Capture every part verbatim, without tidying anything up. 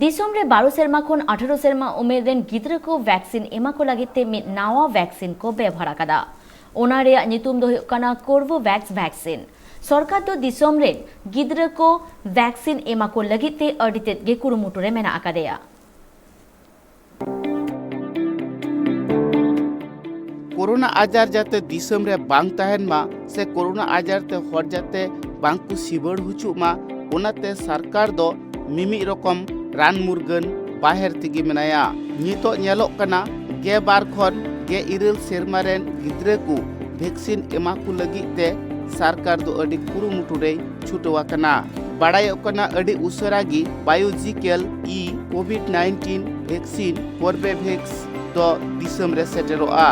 ᱫᱤᱥᱚᱢ ᱨᱮ ᱵᱟᱨᱚ ᱥᱮᱨᱢᱟ ᱠᱷᱚᱱ ᱟᱴᱷᱟᱨᱚ ᱥᱮᱨᱢᱟ ᱩᱢᱮᱨ ᱨᱮᱱ ᱜᱤᱫᱽᱨᱟᱹ ᱠᱚ ᱵᱷᱮᱠᱥᱤᱱ ᱮᱢᱟ ᱠᱚ ᱞᱟᱹᱜᱤᱫ ᱛᱮ ᱢᱤᱫ ᱱᱟᱣᱟ ᱵᱷᱮᱠᱥᱤᱱ ᱠᱚ ᱵᱮᱵᱷᱟᱨ ᱟᱠᱟᱫᱟ᱾ ᱚᱱᱟ ᱨᱮᱭᱟᱜ ᱧᱩᱛᱩᱢ ᱫᱚ ᱦᱩᱭᱩᱜ ᱠᱟᱱᱟ ᱠᱳᱨᱵᱳᱵᱷᱮᱠᱥ ᱵᱷᱮᱠᱥᱤᱱ᱾ ᱥᱚᱨᱠᱟᱨ ᱫᱚ ᱫᱤᱥᱚᱢ ᱨᱮᱱ ᱜᱤᱫᱽᱨᱟᱹ ᱠᱚ ᱵᱷᱮᱠᱥᱤᱱ ᱮᱢᱟ ᱠᱚ ᱞᱟᱹᱜᱤᱫ ᱛᱮ ᱟᱹᱰᱤ ᱛᱮᱫ ᱜᱮ ᱠᱩᱨᱩᱢᱩᱴᱩ ᱨᱮ ᱢᱮᱱᱟᱜ ᱟᱠᱟᱫᱮᱭᱟ᱾ ᱠᱳᱨᱳᱱᱟ ᱟᱡᱟᱨ ᱡᱟᱛᱮ ᱫᱤᱥᱚᱢ ᱨᱮ ᱵᱟᱝ ᱛᱟᱦᱮᱱ ᱢᱟ ᱥᱮ ᱠᱳᱨᱳᱱᱟ ᱟᱡᱟᱨ ᱛᱮ ᱦᱚᱲ ᱡᱟᱛᱮ ᱵᱟᱝ ᱠᱚ ᱥᱤᱵᱟᱹᱲ ᱦᱚᱪᱚᱜ ᱢᱟ, ᱚᱱᱟᱛᱮ ᱥᱚᱨᱠᱟᱨ ᱫᱚ ᱢᱤᱢᱤᱫ ᱨᱚᱠᱚᱢ ᱨᱟᱱ ᱢᱩᱨᱜᱟᱹᱱ ᱵᱟᱦᱮᱨ ᱛᱮᱜᱮ ᱢᱮᱱᱟᱭᱟ᱾ ᱱᱤᱛᱚᱜ ᱧᱮᱞᱚᱜ ᱠᱟᱱᱟ, ᱜᱮᱞ ᱵᱟᱨ ᱠᱷᱚᱱ ᱜᱮᱞ ᱤᱨᱟᱹᱞ ᱥᱮᱨᱢᱟ ᱨᱮᱱ ᱜᱤᱫᱽᱨᱟᱹ ᱠᱚ ᱵᱷᱮᱠᱥᱤᱱ ᱮᱢᱟ ᱠᱚ ᱞᱟᱹᱜᱤᱫ ᱛᱮ ᱥᱚᱨᱠᱟᱨ ᱫᱚ ᱟᱹᱰᱤ ᱠᱩᱨᱩᱢᱩᱴᱩ ᱨᱮᱭ ᱪᱷᱩᱴᱟᱹᱣ ᱟᱠᱟᱱᱟ᱾ ᱵᱟᱲᱟᱭᱚᱜ ᱠᱟᱱᱟ, ᱟᱹᱰᱤ ᱩᱥᱟᱹᱨᱟ ᱜᱮ biological E Covid nineteen vaccine Corbevax ᱫᱚ ᱫᱤᱥᱚᱢ ᱨᱮ ᱥᱮᱴᱮᱨᱚᱜᱼᱟ᱾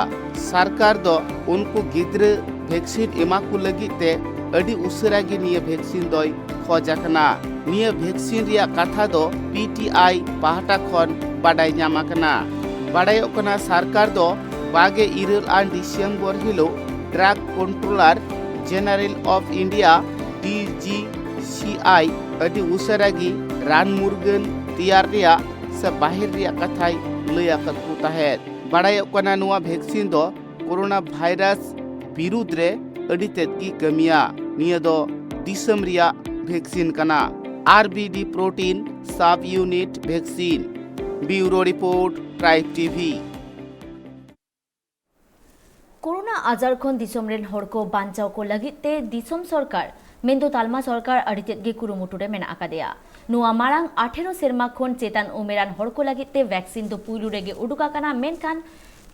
ᱥᱚᱨᱠᱟᱨ ᱫᱚ ᱩᱱᱠᱩ ᱜᱤᱫᱽᱨᱟᱹ ᱵᱷᱮᱠᱥᱤᱱ ᱮᱢᱟ ᱠᱚ ᱞᱟᱹᱜᱤᱫ ᱛᱮ ᱟᱹᱰᱤ ᱩᱥᱟᱹᱨᱟ ᱜᱮ ᱱᱤᱭᱟᱹ ᱵᱷᱮᱠᱥᱤᱱ ᱫᱚᱭ ᱠᱷᱚᱡ ᱟᱠᱟᱱᱟ᱾ ᱱᱤᱭᱟᱹ ᱵᱷᱮᱠᱥᱤᱱ ᱨᱮᱭᱟᱜ ᱠᱟᱛᱷᱟ ᱫᱚ ᱯᱤ ᱴᱤ ᱟᱭ ᱯᱟᱦᱴᱟ ᱠᱷᱚᱱ ᱵᱟᱰᱟᱭ ᱧᱟᱢ ᱟᱠᱟᱱᱟ᱾ ᱵᱟᱰᱟᱭᱚᱜ ᱠᱟᱱᱟ, ᱥᱚᱨᱠᱟᱨ ᱫᱚ ᱵᱟᱜᱮ ᱤᱨᱟᱹᱞ ᱟᱱ ᱰᱤᱥᱮᱢᱵᱚᱨ ᱦᱤᱞᱳᱜ ᱰᱨᱟᱜᱽ ᱠᱚᱱᱴᱨᱳᱞᱟᱨ ᱡᱮᱱᱟᱨᱮᱞ ᱚᱯᱷ ᱤᱱᱰᱤᱭᱟ, ᱰᱤ ᱡᱤ ᱥᱤ ᱟᱭ, ᱟᱹᱰᱤ ᱩᱥᱟᱹᱨᱟ ᱜᱮ ᱨᱟᱱ ᱢᱩᱨᱜᱟᱹᱱ ᱛᱮᱭᱟᱨ ᱨᱮᱭᱟᱜ ᱥᱮ ᱵᱟᱦᱮᱨ ᱨᱮᱭᱟᱜ ᱠᱟᱛᱷᱟᱭ ᱞᱟᱹᱭ ᱟᱠᱟᱫ ᱠᱚ ᱛᱟᱦᱮᱸᱫ᱾ ᱵᱟᱲᱟᱭᱚᱜ ᱠᱟᱱᱟ, ᱱᱚᱣᱟ ᱵᱷᱮᱠᱥᱤᱱ ᱫᱚ ᱠᱳᱨᱳᱱᱟ ᱵᱷᱟᱭᱨᱟᱥ ᱵᱤᱨᱩᱫᱽ ᱨᱮ ᱟᱹᱰᱤ ᱛᱮᱫ ᱜᱮ ᱠᱟᱹᱢᱤᱭᱟ᱾ ᱱᱤᱭᱟᱹ ᱫᱚ ᱫᱤᱥᱚᱢ ᱨᱮᱭᱟᱜ ᱵᱷᱮᱠᱥᱤᱱ ᱠᱟᱱᱟ᱾ R B D protein subunit vaccine. Bureau report, Tribe TV ᱵᱷᱤ᱾ ᱠᱳᱨᱳᱱᱟ ᱟᱡᱟᱨ ᱠᱷᱚᱱ ᱫᱤᱥᱚᱢ ᱨᱮᱱ ᱦᱚᱲ ᱠᱚ ᱵᱟᱧᱪᱟᱣ ᱠᱚ ᱞᱟᱹᱜᱤᱫ ᱛᱮ ᱫᱤᱥᱚᱢ ᱥᱚᱨᱠᱟᱨ ᱢᱮᱱᱫᱚ ᱛᱟᱞᱢᱟ ᱥᱚᱨᱠᱟᱨ ᱟᱹᱰᱤ ᱛᱮᱫ ᱜᱮ ᱠᱩᱨᱩᱢᱩᱴᱩ ᱨᱮ ᱢᱮᱱᱟᱜ ᱟᱠᱟᱫᱮᱭᱟ᱾ ᱱᱚᱣᱟ ᱢᱟᱲᱟᱝ ᱟᱴᱷᱮᱨᱚ ᱥᱮᱨᱢᱟ ᱠᱷᱚᱱ ᱪᱮᱛᱟᱱ ᱩᱢᱮᱨᱟᱱ ᱦᱚᱲ ᱠᱚ ᱞᱟᱹᱜᱤᱫ ᱛᱮ ᱵᱷᱮᱠᱥᱤᱱ ᱫᱚ ᱯᱩᱭᱞᱩ ᱨᱮᱜᱮ ᱩᱰᱩᱠ ᱟᱠᱟᱱᱟ, ᱢᱮᱱᱠᱷᱟᱱ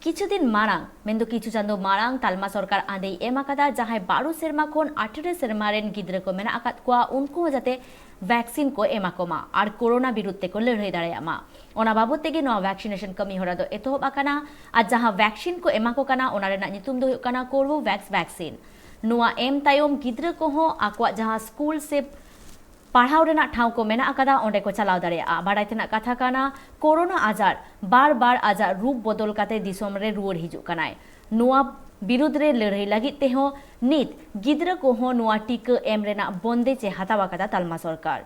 ᱠᱤᱪᱷᱩ ᱫᱤᱱ ᱢᱟᱲᱟᱝ, ᱢᱮᱱᱫᱚ ᱠᱤᱪᱷᱩ ᱪᱟᱸᱫᱚ ᱢᱟᱲᱟᱝ ᱛᱟᱞᱢᱟ ᱥᱚᱨᱠᱟᱨ ᱟᱸᱫᱮᱭ ᱮᱢ ᱟᱠᱟᱫᱟ, ᱡᱟᱦᱟᱸᱭ ᱵᱟᱨᱚ ᱥᱮᱨᱢᱟ ᱠᱷᱚᱱ ᱟᱴᱷᱮᱨᱚ ᱥᱮᱨᱢᱟ ᱨᱮᱱ ᱜᱤᱫᱽᱨᱟᱹ ᱠᱚ ᱢᱮᱱᱟᱜ ᱟᱠᱟᱫ ᱠᱚᱣᱟ, ᱩᱱᱠᱩ ᱦᱚᱸ ᱡᱟᱛᱮ ᱵᱷᱮᱠᱥᱤᱱ ᱠᱚ ᱮᱢᱟ ᱠᱚᱢᱟ ᱟᱨ ᱠᱳᱨᱳᱱᱟ ᱵᱤᱨᱩᱫᱽ ᱛᱮᱠᱚ ᱞᱟᱹᱲᱦᱟᱹᱭ ᱫᱟᱲᱮᱭᱟᱜ ᱢᱟ᱾ ᱚᱱᱟ ᱵᱟᱵᱚᱫ ᱛᱮᱜᱮ ᱱᱚᱣᱟ ᱵᱷᱮᱠᱥᱤᱱᱮᱥᱚᱱ ᱠᱟᱹᱢᱤ ᱦᱚᱨᱟ ᱫᱚ ᱮᱛᱚᱦᱚᱵ ᱟᱠᱟᱱᱟ ᱟᱨ ᱡᱟᱦᱟᱸ ᱵᱷᱮᱠᱥᱤᱱ ᱠᱚ ᱮᱢᱟ ᱠᱚ ᱠᱟᱱᱟ, ᱚᱱᱟ ᱨᱮᱱᱟᱜ ᱧᱩᱛᱩᱢ ᱫᱚ ᱦᱩᱭᱩᱜ ᱠᱟᱱᱟ ᱠᱳᱨᱵᱳᱵᱷᱮᱠᱥ ᱵᱷᱮᱠᱥᱤᱱ᱾ ᱱᱚᱣᱟ ᱮᱢ ᱛᱟᱭᱚᱢ ᱜᱤᱫᱽᱨᱟᱹ ᱠᱚᱦᱚᱸ ᱟᱠᱚᱣᱟᱜ ᱡᱟᱦᱟᱸ ᱥᱠᱩᱞ ᱥᱮ ᱯᱟᱲᱦᱟᱣ ᱨᱮᱱᱟᱜ ᱴᱷᱟᱶ ᱠᱚ ᱢᱮᱱᱟᱜ ᱟᱠᱟᱫᱟ, ᱚᱸᱰᱮ ᱠᱚ ᱪᱟᱞᱟᱣ ᱫᱟᱲᱮᱭᱟᱜᱼᱟ᱾ ᱵᱟᱲᱟᱭ ᱛᱮᱱᱟᱜ ᱠᱟᱛᱷᱟ ᱠᱟᱱᱟ, ᱠᱳᱨᱳᱱᱟ ᱟᱡᱟᱨ ᱵᱟᱨ ᱵᱟᱨ ᱟᱡᱟᱜ ᱨᱩᱯ ᱵᱚᱫᱚᱞ ᱠᱟᱛᱮ ᱫᱤᱥᱚᱢ ᱨᱮ ᱨᱩᱣᱟᱹᱲ ᱦᱤᱡᱩᱜ ᱠᱟᱱᱟᱭ᱾ ᱱᱚᱣᱟ ᱵᱤᱨᱩᱫᱽ ᱨᱮ ᱞᱟᱹᱲᱦᱟᱹᱭ ᱞᱟᱹᱜᱤᱫ ᱛᱮᱦᱚᱸ ᱱᱤᱛ ᱜᱤᱫᱽᱨᱟᱹ ᱠᱚᱦᱚᱸ ᱱᱚᱣᱟ ᱴᱤᱠᱟᱹ ᱮᱢ ᱨᱮᱱᱟᱜ ᱵᱚᱱᱫᱮᱡ ᱮ ᱦᱟᱛᱟᱣ ᱟᱠᱟᱫᱟ ᱛᱟᱞᱢᱟ ᱥᱚᱨᱠᱟᱨ᱾